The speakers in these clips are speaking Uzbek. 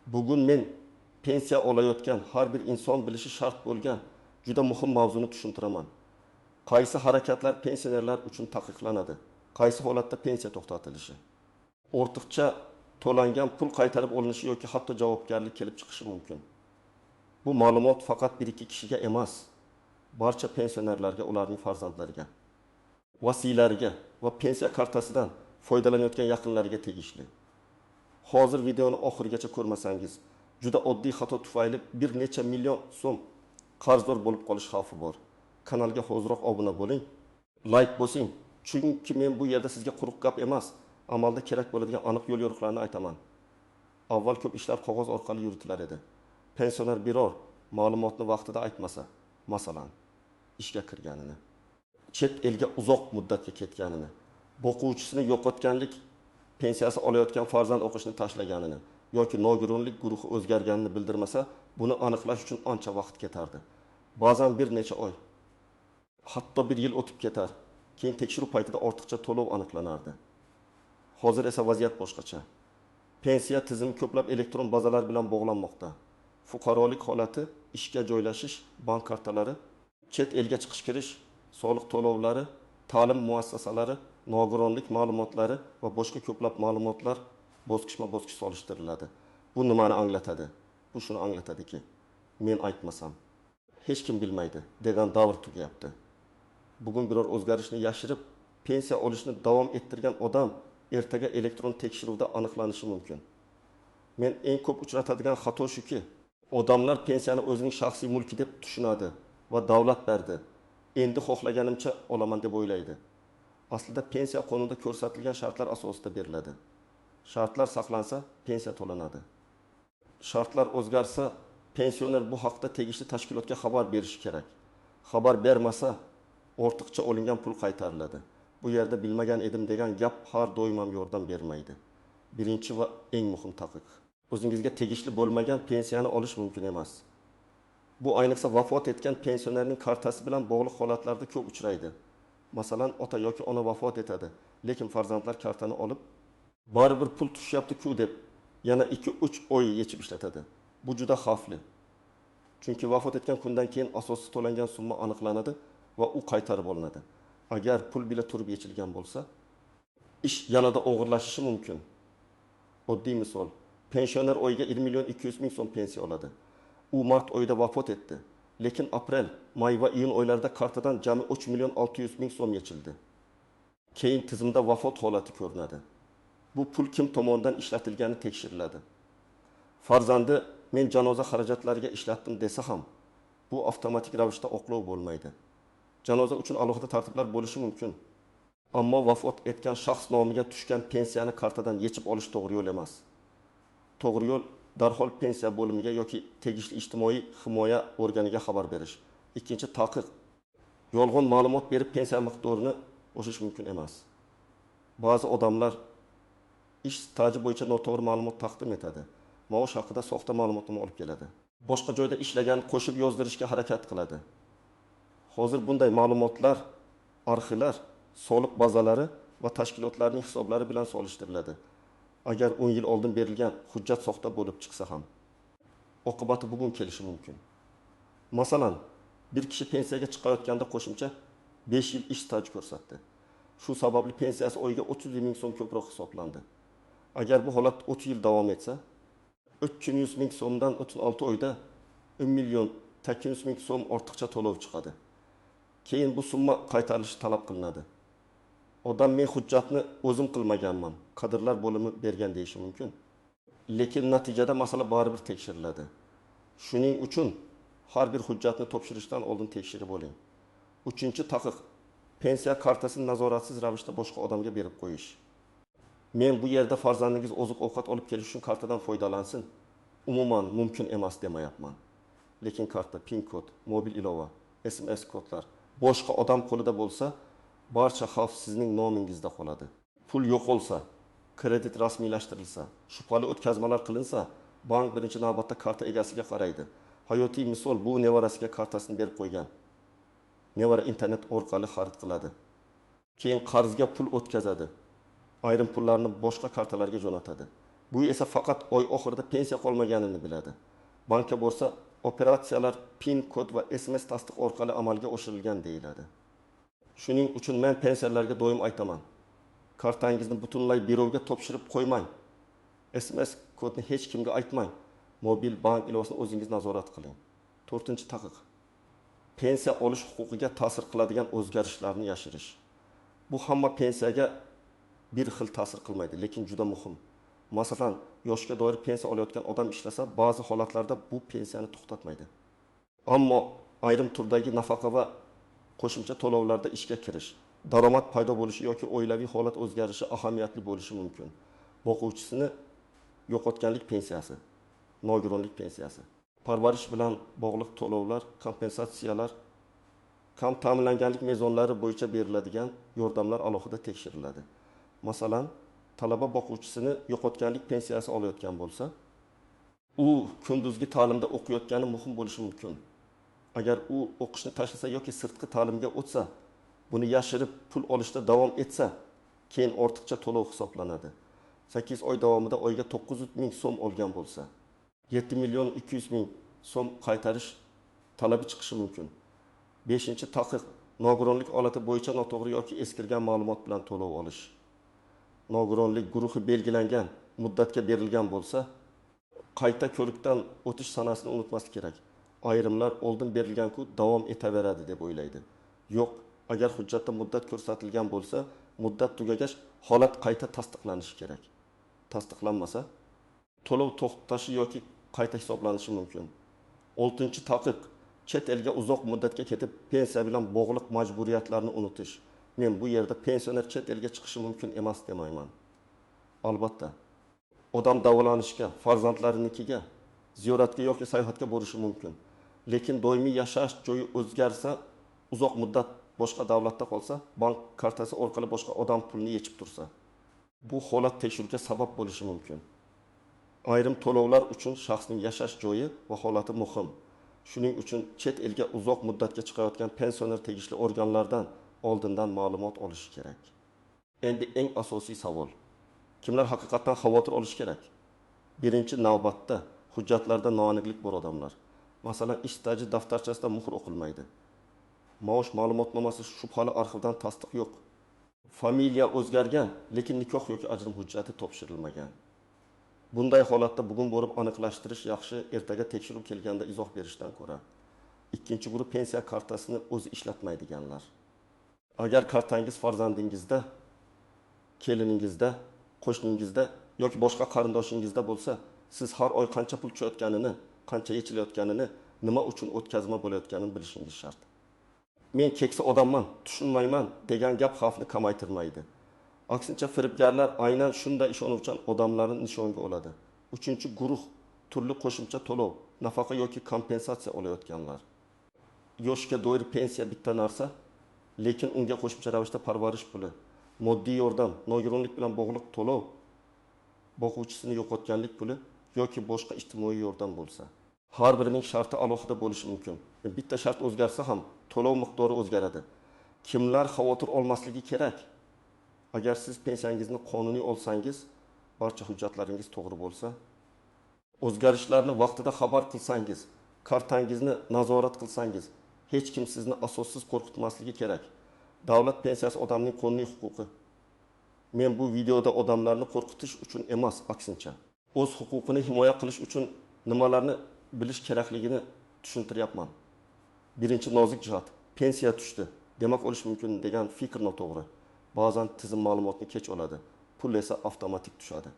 Bugun men pensiya olayotgan har bir inson bilishi shart bo'lgan juda muhim mavzuni tushuntiraman. Qaysi harakatlar pensionerlar uchun taqiqlanadi, qaysi holatda pensiya to'xtatilishi, ortiqcha to'langan pul qaytarib olinishi yoki hatto javobgarlik kelib chiqishi mumkin. Bu ma'lumot faqat bir-ikki kishiga emas, barcha pensionerlarga, ularning farzandlariga, vasiylariga va pensiya kartasidan foydalanayotgan yaqinlariga tegishli. Hozir videoni oxirigacha ko'rmasangiz, juda oddiy xato tufayli bir necha million so'm qarzdor bo'lib qolish xavfi bor. Kanalga hoziroq obuna bo'ling, like bosing, chunki men bu yerda sizga quruq gap emas, amalda kerak bo'ladigan aniq yo'l yo'riqlarni aytaman. Avval ko'p ishlar qog'oz orqali yuritilar edi. Pensioner biror ma'lumotni vaqtida aytmasa, masalan, ishga kirganini, chet elga uzoq muddatga ketganini, boquvchisini yo'qotganlik pensiyasi olayotgan farzand o'qishni tashlaganini yoki nogironlik guruhi o'zgarganini bildirmasa, buni aniqlash uchun ancha vaqt ketardi. Ba'zan bir necha oy, hatto bir yil o'tib ketar. Keyin tekshiruv paytida ortiqcha to'lov aniqlanardi. Hozir esa vaziyat boshqacha. Pensiya tizimi ko'plab elektron bazalar bilan bog'lanmoqda. Fuqarolik holati, ishga joylashish, bank kartalari, chet elga chiqish kirish, soliq to'lovlari, ta'lim muassasalari, nogironlik ma'lumotlari va boshqa ko'plab ma'lumotlar bosqichma-bosqich solishtiriladi. Bu nimani anglatadi? Bu shuni anglatadiki, men aytmasam hech kim bilmaydi degan davr tugayapti. Bugun biror o'zgarishni yashirib, pensiya olishni davom ettirgan odam ertaga elektron tekshiruvda aniqlanishi mumkin. Men eng ko'p uchratadigan xato shuki, odamlar pensiyani o'zining shaxsiy mulki deb tushunadi va davlat berdi, endi xohlaganimcha olaman deb o'ylaydi. Aslida pensiya qonunda ko'rsatilgan shartlar asosida beriladi. Shartlar saqlansa, pensiya to'lanadi. Shartlar o'zgarsa, pensioner bu haqda tegishli tashkilotga xabar berishi kerak. Xabar bermasa, ortiqcha olingan pul qaytariladi. Bu yerda bilmagan edim degan gap har doim ham yordam bermaydi. Birinchi va eng muhim taqiq. O'zingizga tegishli bo'lmagan pensiyani olish mumkin emas. Bu ayniqsa vafot etgan pensionerning kartasi bilan bog'liq holatlarda ko'p uchraydi. Masalan, ota yoki ona vafot etadi, lekin farzandlar kartani olib, baribir pul tushyapti-ku deb yana 2-3 oy yechib ishlatadi. Bu juda xavfli. Chunki vafot etgan kundan keyin asossiz to'langan summa aniqlanadi va u qaytarib olinadi. Agar pul bila turib yechilgan bo'lsa, ish yanada og'irlashishi mumkin. Oddiy misol, pensioner oyiga 1 million 200 ming so'm pensiya oladi. U mart oyida vafot etdi, lekin aprel, may va iyun oylarida kartadan jami 3 million 600 ming so'm yechildi. Keyin tizimda vafot holati ko'rinadi. Bu pul kim tomonidan ishlatilgani tekshiriladi. Farzandi men janoza xarajatlariga ishlatdim desa ham, bu avtomatik ravishda oqlov bo'lmaydi. Janoza uchun alohida tartiblar bo'lishi mumkin. Ammo vafot etgan shaxs nomiga tushgan pensiyani kartadan yechib olish to'g'ri yo'l emas. To'g'ri yo'l darhol pensiya bo'limiga yoki tegishli ijtimoiy himoya organiga xabar berish. Ikkinchi taqiq, yolg'on ma'lumot berib pensiya miqdorini oshirish mumkin emas. Ba'zi odamlar ish staji bo'yicha noto'g'ri ma'lumot taqdim etadi. Maosh haqida soxta ma'lumotni olib keladi. Boshqa joyda ishlagan qo'shib yozdirishga harakat qiladi. Hozir bunday ma'lumotlar arxivlar, soliq bazalari va tashkilotlarning hisoblari bilan solishtiriladi. Agar 10 yil oldin berilgan hujjat soxta bo'lib chiqsa ham, oqibati bugun kelishi mumkin. Masalan, bir kishi pensiyaga chiqayotganda qo'shimcha 5 yil ish staji ko'rsatdi. Shu sababli pensiyasi oyiga 30 ming so'm ko'proq hisoblandi. Agar bu holat 30 yil davom etsa, 300 ming so'mdan 36 oyda 1 million 800 ming so'm ortiqcha to'lov chiqadi. Keyin bu summa qaytarilishi talab qilinadi. Odam men hujjatni o'zim qilmaganman, kadrlar bo'limi bergan deyishi mumkin. Lekin natijada masala baribir tekshiriladi. Shuning uchun har bir hujjatni topshirishdan oldin tekshirib oling. Uchinchi taqiq, pensiya kartasini nazoratsiz ravishda boshqa odamga berib qo'yish. Men bu yerda farzandingiz oziq-ovqat olib kelish uchun kartadan foydalansin, umuman mumkin emas demayapman. Lekin karta, PIN kod, mobil ilova, SMS kodlar boshqa odam qo'lida bo'lsa, barcha xavf sizning nomingizda qoladi. Pul yo'qolsa, kredit rasmiylashtirilsa, shubhali o'tkazmalar qilinsa, bank birinchi navbatda karta egasiga qaraydi. Hayotiy misol, bu nevarasiga kartasini berib qo'ygan. Nevara internet orqali xarid qiladi. Keyin qarzga pul o'tkazadi. Ayrim pullarni boshqa kartalarga jo'natadi. Bu esa faqat oy oxirida pensiya qolmaganini biladi. Bankka borsa, operatsiyalar PIN kod va SMS tasdiq orqali amalga oshirilgan deyiladi. Shuning uchun men pensionerlarga doim aytaman: kartangizni butunlay birovga topshirib qo'ymang. SMS kodni hech kimga aytmang. Mobil bank ilovasini o'zingiz nazorat qiling. To'rtinchi taqiq. Pensiya olish huquqiga ta'sir qiladigan o'zgarishlarni yashirish. Bu hamma pensiyaga bir xil ta'sir qilmaydi, lekin juda muhim. Masalan, yoshga doir pensiya olayotgan odam ishlasa, ba'zi holatlarda bu pensiyani to'xtatmaydi. Ammo ayrim turdagi nafaqa va qo'shimcha to'lovlarda ishga kirish, daromad paydo bo'lishi yoki oilaviy holat o'zgarishi ahamiyatli bo'lishi mumkin. Boquvchisini yo'qotganlik pensiyasi, nogironlik pensiyasi, parvarish bilan bog'liq to'lovlar, kompensatsiyalar, kam ta'minlanganlik mezonlari bo'yicha beriladigan yordamlar alohida tekshiriladi. Masalan, talaba boquvchisini yo'qotganlik pensiyasi olayotgan bo'lsa, u kunduzgi ta'limda o'qiyotgani muhim bo'lishi mumkin. Agar u o'qishni tashlasa yoki sirtqi ta'limga o'tsa, buni yashirib pul olishda davom etsa, keyin ortiqcha to'lov hisoblanadi. 8 oy davomida oyga 900 ming so'm olgan bo'lsa, 7 million 200 ming so'm qaytarish talabi chiqishi mumkin. 5-chi taqiq nogironlik holati bo'yicha noto'g'ri yoki eskirgan ma'lumot bilan to'lov olish. Nogironlik guruhi belgilangan muddatga berilgan bo'lsa, qayta ko'rikdan o'tish sanasini unutmaslik kerak. Ayrimlar oldin berilgan-ku davom etaveradi deb o'ylaydi. Yo'q, agar hujjatda muddat ko'rsatilgan bo'lsa, muddat tugagach holat qayta tasdiqlanishi kerak. Tasdiqlanmasa, to'lov to'xtashi yoki qayta hisoblanishi mumkin. 6-chi taqiq chet elga uzoq muddatga ketib pensiya bilan bog'liq majburiyatlarni unutish. Men bu yerda pensioner chet elga chiqishi mumkin emas demayman. Albatta, odam davolanishga, farzandlarinikiga, ziyoratga yoki sayohatga borishi mumkin. Lekin doimiy yashash joyi o'zgarsa, uzoq muddat boshqa davlatda qolsa, bank kartasi orqali boshqa odam pulni yechib tursa, bu holat tekshiruvga sabab bo'lishi mumkin. Ayrim to'lovlar uchun shaxsning yashash joyi va holati muhim. Shuning uchun chet elga uzoq muddatga chiqayotgan pensioner tegishli organlardan oldindan ma'lumot olishi kerak. Endi eng asosiy savol. Kimlar haqiqatan xavotir olishi kerak? Birinchi navbatda hujjatlarda noaniqlik bor odamlar. Masalan, ish staji daftarchasida muhr o'qilmaydi. Maosh ma'lumotnomasi shubhali arxivdan tasdiq yo'q. Familiya o'zgargan, lekin nikoh yoki ajrim hujjati topshirilmagan. Bunday holatda bugun borib aniqlashtirish yaxshi, ertaga tekshiruv kelganda izoh berishdan ko'ra. Ikkinchi guruh pensiya kartasini o'zi ishlatmaydiganlar. Agar kartangiz farzandingizda, keliningizda, qo'shningizda yoki boshqa qarindoshingizda bo'lsa, siz har oy qancha pul tushayotganini, qancha yechilayotganini, nima uchun o'tkazma bo'layotganini bilishingiz shart. Men keksa odamman, tushunmayman degan gap xavfni kamaytirmaydi. Aksincha firibgarlar aynan shunday ishonuvchan odamlarni nishonga oladi. Uchinchi guruh turli qo'shimcha to'lov, nafaqa yoki kompensatsiya olayotganlar. Yoshga doir pensiya bitta narsa, lekin unga qo'shimcha ravishda parvarish puli, moddiy yordam, nogironlik bilan bog'liq to'lov, boquvchisini yo'qotganlik puli yoki boshqa ijtimoiy yordam bo'lsa. Har birining sharti alohida bo'lishi mumkin. Bitta shart o'zgarsa ham to'lov miqdori o'zgaradi. Kimlar xavotir olmasligi kerak? Agar siz pensiyangizni qonuniy olsangiz, barcha hujjatlaringiz to'g'ri bo'lsa, o'zgarishlarni vaqtida xabar qilsangiz, kartangizni nazorat qilsangiz, hech kim sizni asossiz qo'rqitmasligi kerak. Davlat pensiyasi odamning qonuniy huquqi. Men bu videoda odamlarni qo'rqitish uchun emas, aksincha, o'z huquqini himoya qilish uchun nimalarni bilish kerakligini tushuntiryapman. Birinchi nozik jihat, pensiya tushdi, demak olish mumkin degan fikr noto'g'ri. Ba'zan tizim ma'lumotni kech oladi, pul esa avtomatik tushadi.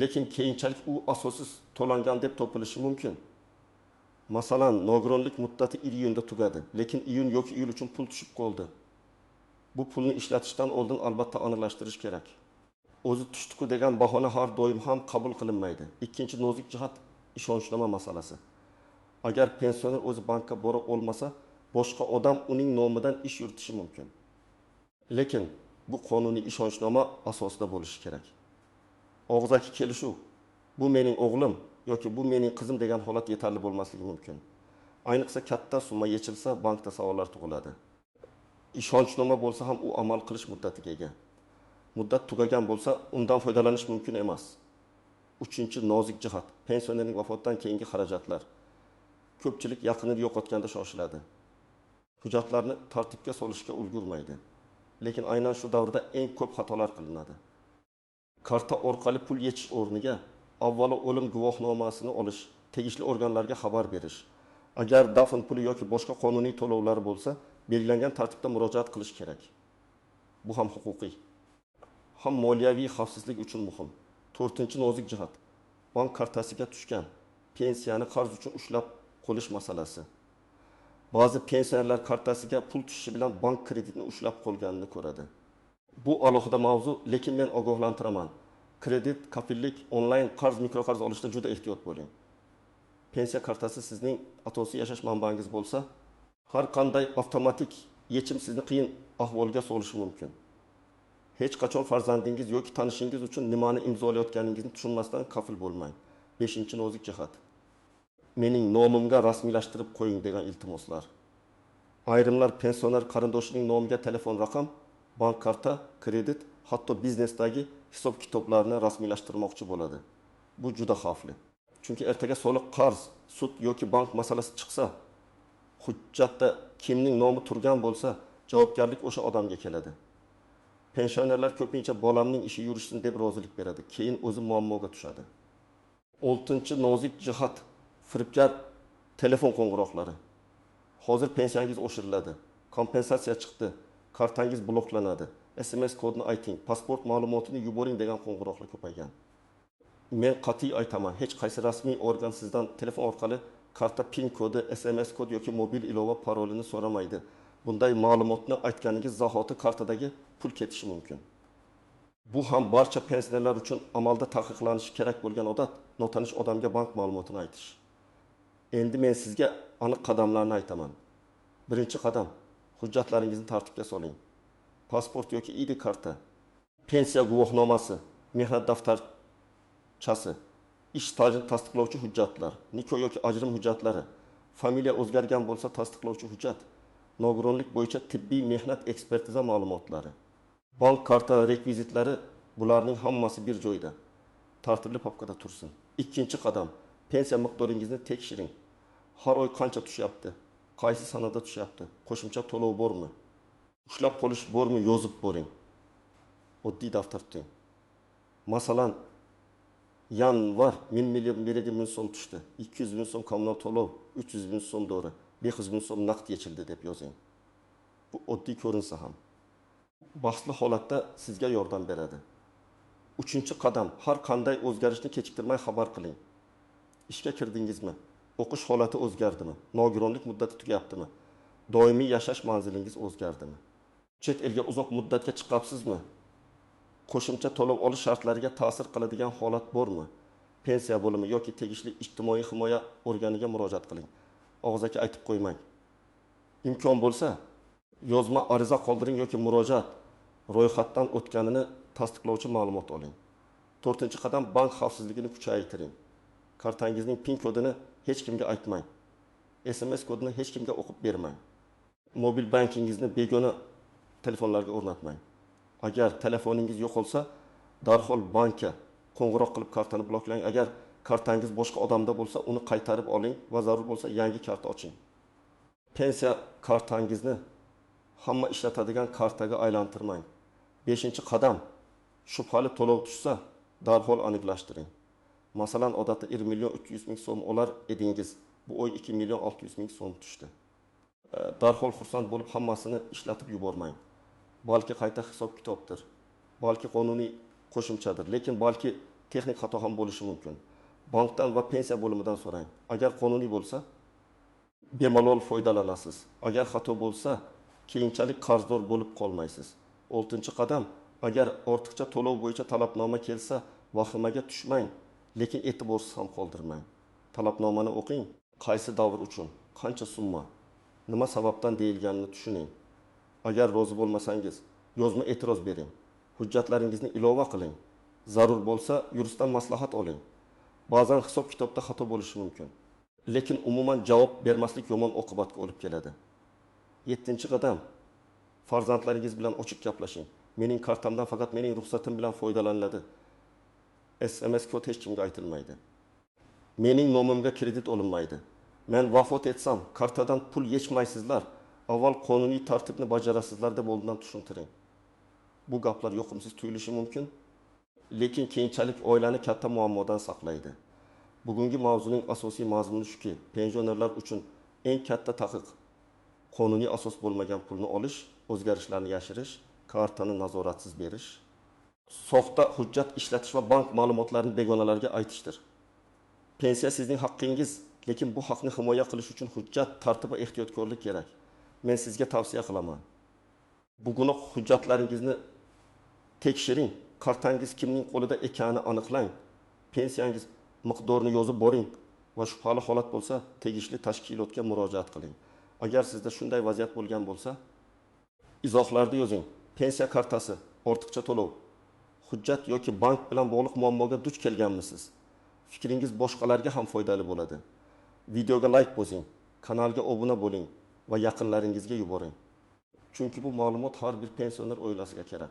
Lekin keyinchalik u asossiz to'langan deb topilishi mumkin. Masalan, nogironlik muddati iyunda tugadi, lekin iyun yoki iyul uchun pul tushib qoldi. Bu pulni ishlatishdan oldin albatta aniqlashtirish kerak. O'zi tushdi-ku degan bahona har doim ham qabul qilinmaydi. Ikkinchi nozik jihat ishonchnoma masalasi. Agar pensioner o'zi bankka bora olmasa, boshqa odam uning nomidan ish yuritishi mumkin. Lekin bu qonuniy ishonchnoma asosida bo'lishi kerak. Og'zaki kelishuv, bu mening o'g'lim yoki bu mening qizim degan holat yetarli bo'lmasligi mumkin. Ayniqsa katta summa yechilsa, bankda savollar tug'iladi. Ishonchnoma bo'lsa ham u amal qilish muddatiga ega. Muddat tugagan bo'lsa, undan foydalanish mumkin emas. Uchinchi nozik jihat: pensionerning vafotidan keyingi xarajatlar. Ko'pchilik yaqinini yo'qotganda shoshiladi. Hujjatlarni tartibga solishga ulgurmaydi. Lekin aynan shu davrda eng ko'p xatolar qilinadi. Karta orqali pul yechish o'rniga avvalo o'lim guvohnomasini olish, tegishli organlarga xabar berish, agar dafn puli yoki boshqa qonuniy to'lovlar bo'lsa, belgilangan tartibda murojaat qilish kerak. Bu ham huquqiy, ham moliyaviy xavfsizlik uchun muhim. To'rtinchi nozik jihat: bank kartasiga tushgan pensiyani qarz uchun ushlab qolish masalasi. Ba'zi pensionerlar kartasiga pul tushishi bilan bank kreditini ushlab qolganini ko'radi. Bu alohida mavzu, lekin men ogohlantiraman. Kredit, kafillik, onlayn qarz, mikroqarz olishda juda ehtiyot bo'ling. Pensiya kartasi sizning asosiy yashash manbangiz bo'lsa, har qanday avtomatik yechim sizni qiyin ahvolga solishi mumkin. Hech qachon farzandingiz yoki tanishingiz uchun nimani imzolayotganingizni tushunmasdan kafil bo'lmang. Beshinchi nozik jihat: mening nomimga rasmiylashtirib qo'ying degan iltimoslar. Ayrimlar pensioner qarindoshining nomiga telefon raqam, bank karta, kredit, hatto biznesdagi hisob kitoblarni rasmiylashtirmoqchi bo'ladi. Bu juda xavfli. Chunki ertaga soliq, qarz, sud yoki bank masalasi chiqsa, hujjatda kimning nomi turgan bo'lsa, javobgarlik o'sha odamga keladi. Pensionerlar ko'pincha bolamning ishi yurishsin deb rozilik beradi, keyin o'zi muammoga tushadi. Oltinchi nozik jihat: firibgar telefon qo'ng'iroqlari. Hozir pensiyangiz oshiriladi, kompensatsiya chiqdi, kartangiz bloklanadi, SMS kodini ayting, pasport ma'lumotini yuboring degan qo'ng'iroqlar ko'paygan. Men qat'iy aytaman, hech qaysi rasmiy organ sizdan telefon orqali karta PIN kodi, SMS kod yoki mobil ilova parolini so'ramaydi. Bunday ma'lumotni aytganingiz zahoti kartadagi pul ketishi mumkin. Bu ham barcha pensionerlar uchun amalda taqiqlanishi kerak bo'lgan odat, notanish odamga bank ma'lumotini aytish. Endi men sizga aniq qadamlarni aytaman. Birinchi qadam: hujjatlaringizni tartibga soling. Pasport yoki ID karta, pensiya guvohnomasi, mehnat daftarchasi, ish stajini tasdiqlovchi hujjatlar, nikoh yoki ajrim hujjatlari, familiya o'zgargan bo'lsa tasdiqlovchi hujjat, nogironlik bo'yicha tibbiy mehnat ekspertiza ma'lumotlari, bank karta rekvizitlari, bularning hammasi bir joyda, tartibli papkada tursin. Ikkinchi qadam: pensiya miqdoringizni tekshiring. Har oy qancha tushyapti, qaysi sanada tushyapti, qo'shimcha to'lov bormi, ushlab qolish bormi, yozib boring. Oddiy daftar tuting. Masalan, yanvar 1 million 1 ming so'm tushdi, 200 ming so'm kommunal to'lov, 300 ming so'm dori, 500 ming so'm naqd yechildi deb yozing. Bu oddiy ko'rinsa ham, bahsli holatda sizga yordam beradi. Uchinchi qadam: har qanday o'zgarishni kechiktirmay xabar qiling. Ishga kirdingizmi? O'qish holati o'zgardimi? Nogironlik muddati tugayaptimi? Doimiy yashash manzilingiz o'zgardimi? Chet elga uzoq muddatga chiqyapsizmi? Qo'shimcha to'lov olish shartlariga ta'sir qiladigan holat bormi? Pensiya bo'limi yoki tegishli ijtimoiy himoya organiga murojaat qiling. Og'zaki aytib qo'ymang. Imkon bo'lsa, yozma ariza qoldiring yoki murojaat ro'yxatdan o'tganini tasdiqlovchi ma'lumot oling. To'rtinchi qadam: bank xavfsizligini kuchaytiring. Kartangizning PIN kodini hech kimga aytmang. SMS kodini hech kimga o'qib bermang. Mobil bankingizni begona telefonlarga o'rnatmang. Agar telefoningiz yo'qolsa, darhol bankka qo'ng'iroq qilib kartani bloklang. Agar kartangiz boshqa odamda bo'lsa, uni qaytarib oling va zarur bo'lsa yangi karta oching. Pensiya kartangizni hamma ishlatadigan kartaga aylantirmang. Beshinchi qadam: shubhali to'lov tushsa, darhol aniqlashtiring. Masalan, odatda 1 million 300 ming so'm olar edingiz, bu oy 2 million 600 ming so'm tushdi. Darhol xursand bo'lib hammasini ishlatib yubormang. Balki qayta hisob kitobdir, balki qonuniy qo'shimchadir, lekin balki texnik xato ham bo'lishi mumkin. Bankdan va pensiya bo'limidan so'rang. Agar qonuniy bo'lsa, bemalol foydalanasiz. Agar xato bo'lsa, keyinchalik qarzdor bo'lib qolmaysiz. Oltinchi qadam: agar ortiqcha to'lov bo'yicha talabnoma kelsa, vahimaga tushmang, lekin e'tiborsiz ham qoldirmang. Talabnomani o'qing, qaysi davr uchun, qancha summa, nima sababdan deyilganini tushuning. Agar rozi bo'lmasangiz, yozma e'tiroz bering. Hujjatlaringizni ilova qiling. Zarur bo'lsa, yuristdan maslahat oling. Ba'zan hisob kitobda xato bo'lishi mumkin. Lekin umuman javob bermaslik yomon oqibatga olib keladi. Yettinchi qadam: farzandlaringiz bilan ochiq gaplashing. Mening kartamdan faqat mening ruxsatim bilan foydalaniladi. SMS kod hech kimga aytilmaydi. Mening nomimga kredit olinmaydi. Men vafot etsam, kartadan pul yechmaysizlar, avval qonuniy tartibni bajarasizlar deb oldindan tushuntiring. Bu gaplar yoqimsiz tuyulishi mumkin, lekin keyinchalik oilani katta muammodan saqlaydi. Bugungi mavzuning asosiy mazmuni shuki, pensionerlar uchun eng katta taqiq: qonuniy asos bo'lmagan pulni olish, o'zgarishlarni yashirish, kartani nazoratsiz berish, soxta hujjat ishlatish va bank ma'lumotlarini begonalarga aytishdir. Pensiya sizning haqqingiz, lekin bu haqni himoya qilish uchun hujjat, tartib va ehtiyotkorlik kerak. Men sizga tavsiya qilaman. Bugunoq hujjatlaringizni tekshiring, kartangiz kimning qo'lida ekanini aniqlang, pensiyangiz miqdorini yozib boring va shubhali holat bo'lsa, tegishli tashkilotga murojaat qiling. Agar sizda shunday vaziyat bo'lgan bo'lsa, izohlarda yozing. Pensiya kartasi, ortiqcha to'lov, hujjat yoki bank bilan bog'liq muammoga duch kelganmisiz? Fikringiz boshqalarga ham foydali bo'ladi. Videoga like bosing, kanalga obuna bo'ling va yaqinlaringizga yuboring. Chunki bu ma'lumot har bir pensioner oilasiga kerak.